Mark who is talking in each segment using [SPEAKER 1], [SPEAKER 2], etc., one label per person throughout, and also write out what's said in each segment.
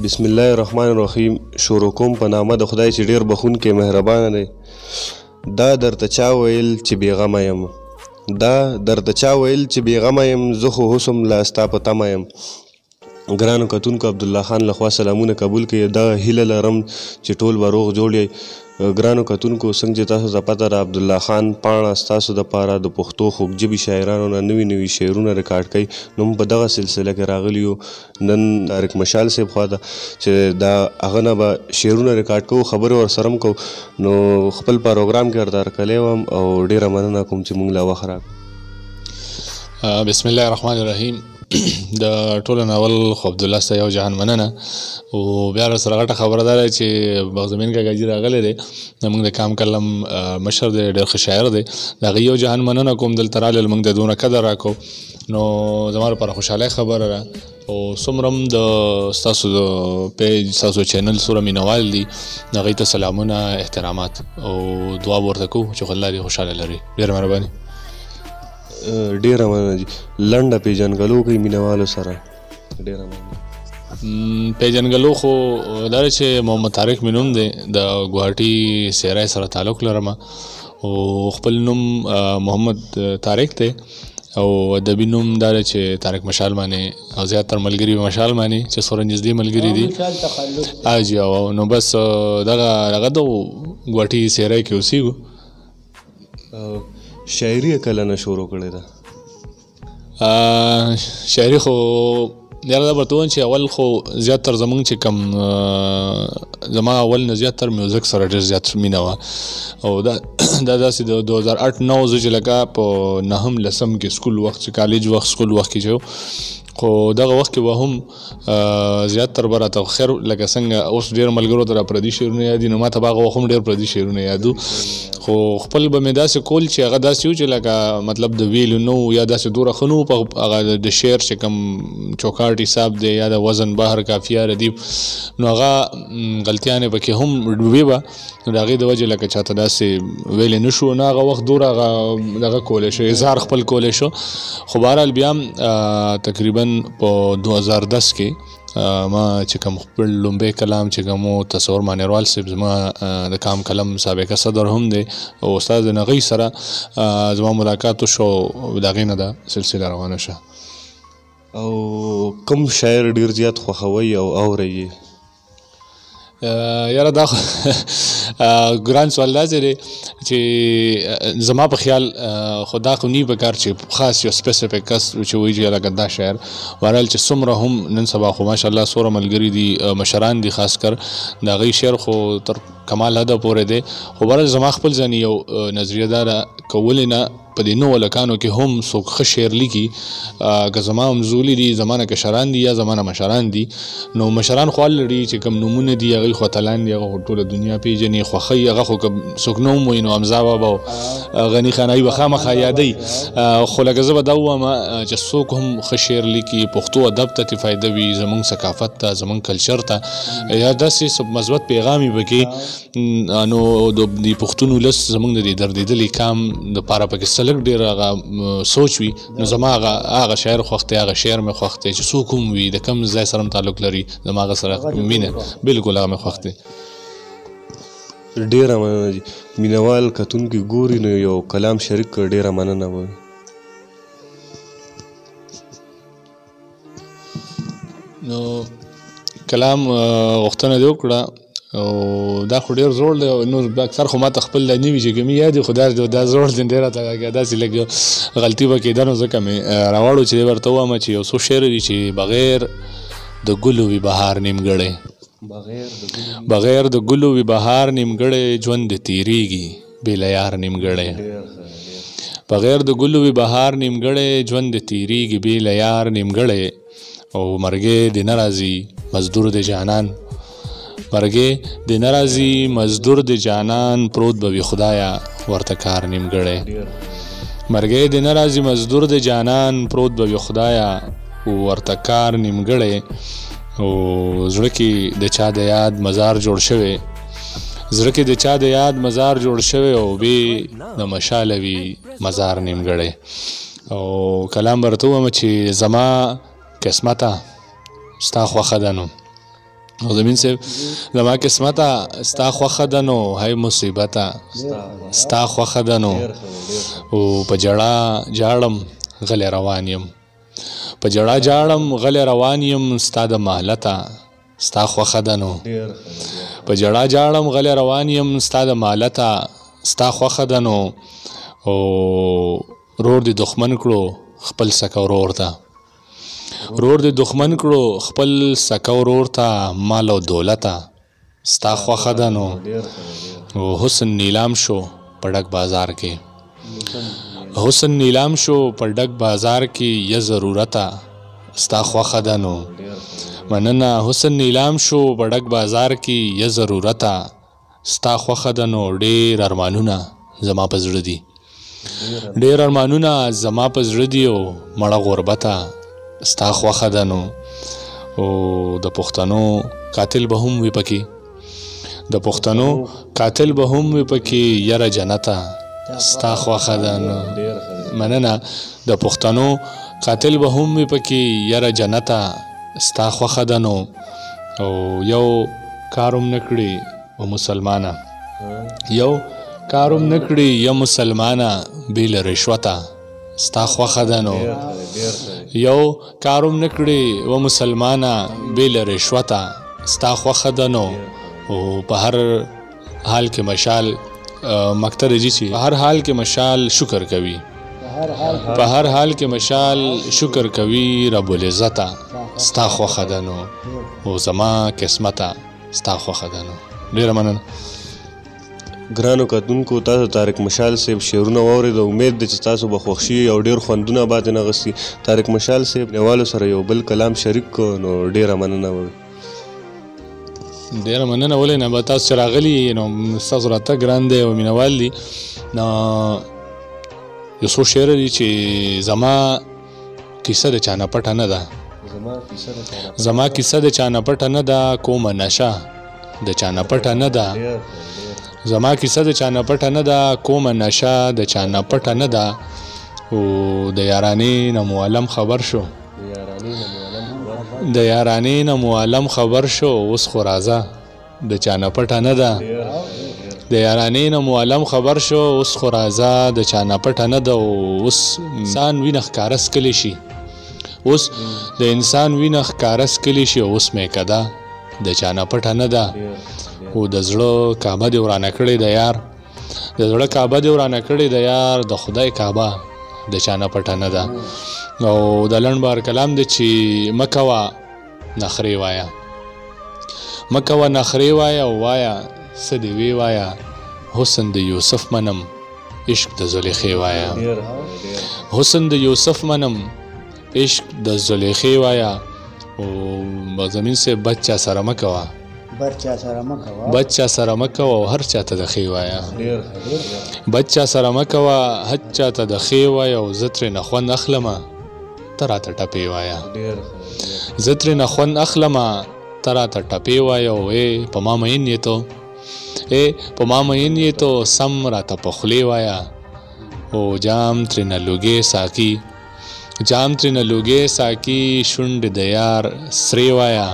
[SPEAKER 1] بسم الله الرحمن الرحیم. شروع کوم په نامه د خدای چې ډیر بخښونکی مهربان دی. دا درته چا ویل چې بېغمه یم، دا درته چا ویل چې بېغمه یم، زه خو اوس هم لا ستا په تمه یم. ګرانو کتونکو، عبدالله خان لخوا سلامونه قبول کړئ. دا هیله لرم چې ټول به روغ جوړ یئ. ګرانو کتونکو، څنګه چې تاسو ته پته ده، عبدالله خان پاڼه ستاسو دپاره د پښتو خوږ شاعرانو نه نوي نوي شعرونه ریکارډ کوي. نو موږ په دغه سلسله کې راغلي یو نن طارق مشال صاحب خواته چې دا هغه نه به شعرونه ریکارډ کوو، خبرې ورسره هم کوو. نو خپل پروګرام کې ورته هرکلی وم او ډېره مننه کوم چې موږ له وخت راکړ.
[SPEAKER 2] بسم الله الرحمن الرحیم. د ټولو نه اول خو عبدالله ستا یو جهان مننه، او بیا سره غټه خبره ده چې بغزمین کاکا جي راغلی دی، زموږ د کام قلم مشر دی، ډېر ښه شاعر دی. د هغه یو جهان مننه کوم، دلته راغلل، موږ د دونه قدر راکو، نو زما لپاره خوشحالۍ خبره ده. او څومره هم د ستاسو د پیج، ستاسو چینل څومره مینهوال دي، هغوی ته سلامونه، احترامات او دعا ورته کوو چې الله دې خوشحاله لري. ډېره مهرباني.
[SPEAKER 1] ډېره مننه جي. لنډه پیژندګلو کوي مینهوالو سره. ډېره مننه.
[SPEAKER 2] پیژندګلو خو دا چې محمد طارق مې نوم دی، د ګوهاټي سیرای سره تعلق لرم، او خپل نوم محمد طارق دی، او ادبي نوم دا دی چې طارق مشال باندې، او زیاتره ملګري مشال باندې چې سره نږدې ملګري دي. جي، او نو بس دغه هغه د ګوهاټي سیرای کې اوسېږو.
[SPEAKER 1] شاعري کله نه شروع کړې ده؟
[SPEAKER 2] شاعري خو یاره دا ورته وایم چې اول خو زیاتر زمونږ چې کوم زما اول نه زیاتر میوزیک سره ډېر زیات مینه وه، او دا داسې د 2008 9 زه چې لکه په نهم لسم کې سکول وخت چې کالج وخت سکول وخت کې چې، خو دغه وخت کې به هم زیاتر به راته خیر لکه څنګه اوس ډېر ملګرو ته را پردي شعرونه یاد دي، نو ما ته به هغه وخت هم ډېر پردي شعرونه یادو. خو خپل به مې داسې کول چې هغه داسې و چې لکه مطلب د ویلو نه و یا داسې دومره ښه نه و، په هغه د شعر چې کوم چوکاټ حساب دی یا د وزن، بحر، قافیه، ردیف، نو هغه غلطیانې پکې هم وي به، نو د هغې د وجې لکه چاته داسې ویلی نه شو، نه هغه وخت دومره هغه دغه کولی شو، اظهار خپل کولی شو. خو بهرحال بیا هم تقریبا په 2010 کې ما چې کوم خپل لومبی کلام چې کوم تصور مانیروال صاحب، زما د کام قلم سابقه صدر هم دی او استاد نغی سره زما ملاقات وشو، د هغې نه دا سلسله روانه شوه.
[SPEAKER 1] او کوم شاعر ډیر زیات خوښوئ او اورئ یې؟
[SPEAKER 2] یاره دا ګران سوال داسې دی چې زما په خیال خو دا خو نی په کار چې خاص یو سپیسیفیک کس چې وایي چې لکه دا شاعر. بهرحال چې څومره هم نن سبا خو ماشاءالله څومره ملګري دي، مشران دي، خاص کر د هغوی شعر خو تر کمال حده پورې دی. خو بهرحال زما خپل ځاني یو نظریه دا ده که ولې نه په دې نوو هلکانو کې هم څوک ښه شعر لیکي، که زما همزولي دي، زما نه کشران دي یا زما نه مشران دي، نو مشران خو الریډي چې کوم نومونه دي هغوی خو اتلان دي، هغه خو ټوله دنیا پېژني، خوښوي هغه. خو که څوک نه هم وایي نو حمزه بابا او غني خان هغوی به خامخا یادوي. خو لکه زه به دا ووایم چې څوک هم ښه شعر لیکي، پښتو ادب ته ترې فایده وي، زموږ ثقافت ته، زموږ کلچر ته، یا داسې څه مثبت پیغام وي پکې، نو د دې پښتون ولس زموږ د دې دردېدلي کام دپاره پکې څه لږ ډېر هغه سوچ وي، نو زما هغه شاعر خوښ دی، هغه شعر مې خوښ دی چې څوک هم وي، د کوم ځای سره هم تعلق لري، زما هغه سره مینه بالکل هغه مې خوښ دی.
[SPEAKER 1] ډېره مننه جي. مینهوال کتونکي ګوري نو یو کلام شریک کړ، ډېره مننه به.
[SPEAKER 2] نو کلام غوښتنه دې وکړه، او دا خو ډېر زوړ دی، نور اکثر خو ماته خپل دا نه وي چې کومې یاد دي، خو دا زوړ دی، ډېر راته داسې لږ غلطي به کېده، نو ځکه مې راوړو چې ورته ووایم چې یو څو شعر دي چې بغیر د ګلو وي بهار نیمګړی، بغیر د ګلو وي بهار نیمګړی، ژوند دې تېرېږي بې له یار نیمګړی، بغیر د ګلو وي بهار نیمګړی، ژوند دې تېرېږي بې له یار نیمګړی، او مرګی دې نه راځي مزدور د جانان، مرګی دې نه راځي مزدور د جانان، پروت به وي خدایه ورته کار نیمګړی، مرګی دې نه راځي مزدور د جانان، پروت به وي خدایه ورته کار نیمګړی، او زړه کې د چا د یاد مزار جوړ شوی، زړه کې د چا د یاد مزار جوړ شوی، او بې د مشاله وي مزار نیمګړی. او کلام به راته ووایم چې زما قسمته ستا خوښه ده، نو زمین صاحب زما قسمته ستا خوښه ده نو هاي مصیبته ستا خوښه ده نو، او په جړا جاړم غلی روان یم، په جړا جاړم غلی روان یم ستا د مهلته ستا خوښه ده نو، په جړا جاړم غلی روان یم ستا د مهلته ستا خوښه ده نو، او رور دې دښمن کړو خپل سکه ورور ته، رور دې دښمن کړو خپل سکه ورور ته مال او دولته ستا خوښه ده نو، او حسن نیلام شو په ډک بازار کې، حسن نیلام شو په ډک بازار کې يه ضرورته ستا خوښه ده نو. مننه. حسن نیلام شو په ډک بازار کې يه ضرورته ستا خوښه ده نو، ډېر ارمانونه زما په زړه دي، ډېر ارمانونه زما په زړه دي او مړه غربته ستا خوښه ده نو، او د پښتنو قاتل به هم وي پکې، د پښتنو قاتل به هم وي پکې یره جنته ستا خوښه ده نو. مننه. د پښتنو قاتل به هم وي پکې یره جنته ستا خوښه ده نو، او یو کار هم نه کړي او مسلمانه، یو کار هم نه کړي یا مسلمانه بې له رشوته ستا خوښه ده نو، یو کار هم نه کړي و مسلمانه بې له رشوته ستا خوښه ده نو، او په هر حال کې مشال مکتر جی چې په هر حال کې مشال شکر کوي، په هر حال کې مشال شکر کوي رب العزته ستا خوښه ده نو، او زما قسمته ستا خوښه ده نو. ډېره مننه.
[SPEAKER 1] ګرانو کتونکو، تاسو طارق مشال صاحب شعرونه واورېده. امید دی چې تاسو به خوښ شي او ډېر خوندونه به ترې اخیستي. طارق مشال صاحب مینهوالو سره یو بل کلام شریک کړو نو ډېره مننه به وي.
[SPEAKER 2] ډېره مننه. ولې نه به تاسو چې راغلي نو ستاسو راتګ ګران دی او مینهوال دي. نو یو څو شعره دي چې زما کیسه د چا نه پټه نه ده، زما کیسه د چا نه پټه نه ده، کومه نشه د چا نه پټه نه ده، زما کیسه د چا نه پټه نه ده، کومه نشه د چا نه پټه نه ده، او د یارانې نه مو عالم خبر شو، د یارانې نه مو عالم خبر شو، اوس خو راځه د چا نه پټه نه ده، د یارانې نه مو عالم خبر شو، اوس خو راځه د چا نه پټه نه ده، اوس انسان وینه ښکاره څکلی شي، اوس د انسان وینه ښکاره څکلی شي، اوس میکده د چا نه پټه نه ده، او د زړه کعبه دې ورانه کړې ده یار، د زړه کعبه دې ورانه کړې ده یار، د خدای کعبه د چا نه پټه نه ده. او د لنډ بار کلام دی چې مه کوه نخرې وایه، مه کوه نخرې وایه او وایه څه دې وې وایه، حسن د یوسف منم عشق د زلیخې وایه، حسن د یوسف منم عشق د زلیخې وایه، او زمین صاحب بد چا سره مه کوه، بد چا سره مه کوه او هر چا ته د ښې وایه، بد چا سره مه کوه هر چا ته د ښې وایه، او زه ترې نه خوند اخلمه ته راته ټپې وایه، زه ترې نه خوند اخلمه ته راته ټپې وایه، او ای په ما مین یې ته، ای په ما مین یې ته سم راته په خولې وایه، او جام ترې نه لوګی ساقي، جام ترې نه لوګی ساقي شونډې د یار سرې وایه،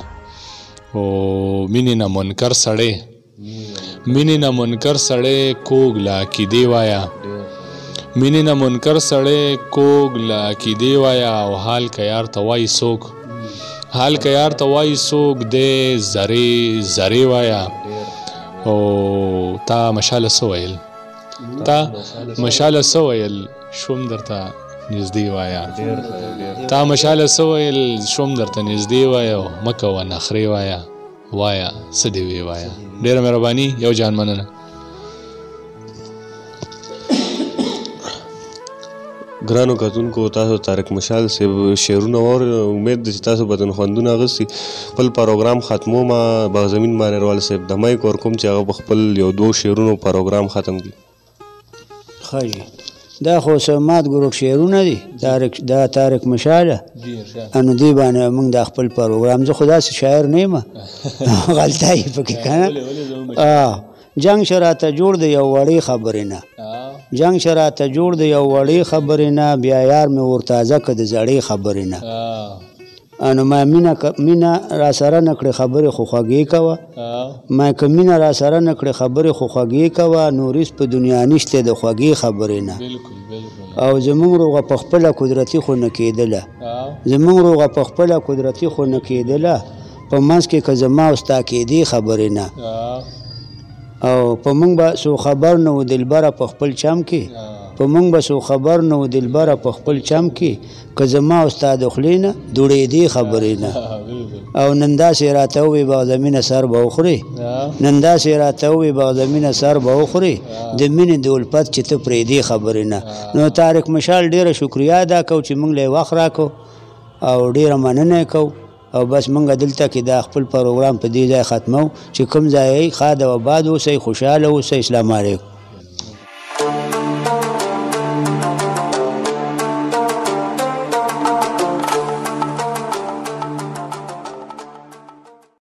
[SPEAKER 2] او مینې نه منکر سړی، مینې نه منکر سړی کوږ له عقیدې وایه، مینې نه منکر سړی کوږ له عقیدې وایه، او حال که یار ته وایي څوک، حال که یار ته وایي څوک دی ذرې ذرې وایه، او تا مشاله څه ویل، تا مشاله څه ویل شوم درته نږدې وایه، تا مشاله څه ویل شوم درته نږدې وایه، او مه کوه نخرې وایه، وایه څه دې وې وایه. ډېره مهرباني، یو جان مننه.
[SPEAKER 1] ګرانو کتونکو، تاسو طارق مشال صاحب شعرونه واورېدل. امید دی چې تاسو به ترې خوندونه اخیستي. خپل پروګرام ختموم. باغزمین مانیروال صاحب د مایک ورکوم چې هغه په خپل یو دوو شعرونو پروګرام ختم کړي.
[SPEAKER 3] ښه جي، دا خو څه مات ګروپ شعرونه دي، دا طارق مشاله نو دې باندې موږ دا خپل پروګرام، زه خو داسې شاعر نه یم، غلطه یې پکې که نه. جنګ چې راته جوړ دی یو وړې خبرې نه، جنګ چې راته جوړ دی یو وړې خبرې نه، بیا یار مې ورتازه که د زړې خبرې نه. نو ما مینه مینه را سره نه کړې خبرې خو خوږې کوه، ما که مینه را سره نه کړې خبرې خو خوږې کوه، نور هېڅ په دنیا نشته د خوږې خبرې نه. او زمونږ روغه په خپله قدرتي خو نه کېدله، زمونږ روغه په خپله قدرتي خو نه کېدله، په منځ کې که زما او ستا کېدې خبرې نه. او په مونږ به څو خبر نه و دلبره په خپل چم کې، په مونږ به څو خبر نه و دلبره په خپل چم کې، که زما او ستا د خولې نه دوړېدې خبرې نه. او نن داسې راته ووې بغدمینه سر به وخورې، نن داسې راته ووې بغدمینه سر به وخورې، د مینې د الفت چې ته پرېدې خبرې نه. نو طارق مشال ډېره شکریه ادا کوو چې مونږ له یې وخت راکړو او ډېره مننه یې کوو. او بس مونږ دلته کې دا خپل پروګرام په دې ځای ختمو چې کوم ځای یئ ښاد او آباد اوسئ، خوشحاله اوسئ. اسلام علیکم.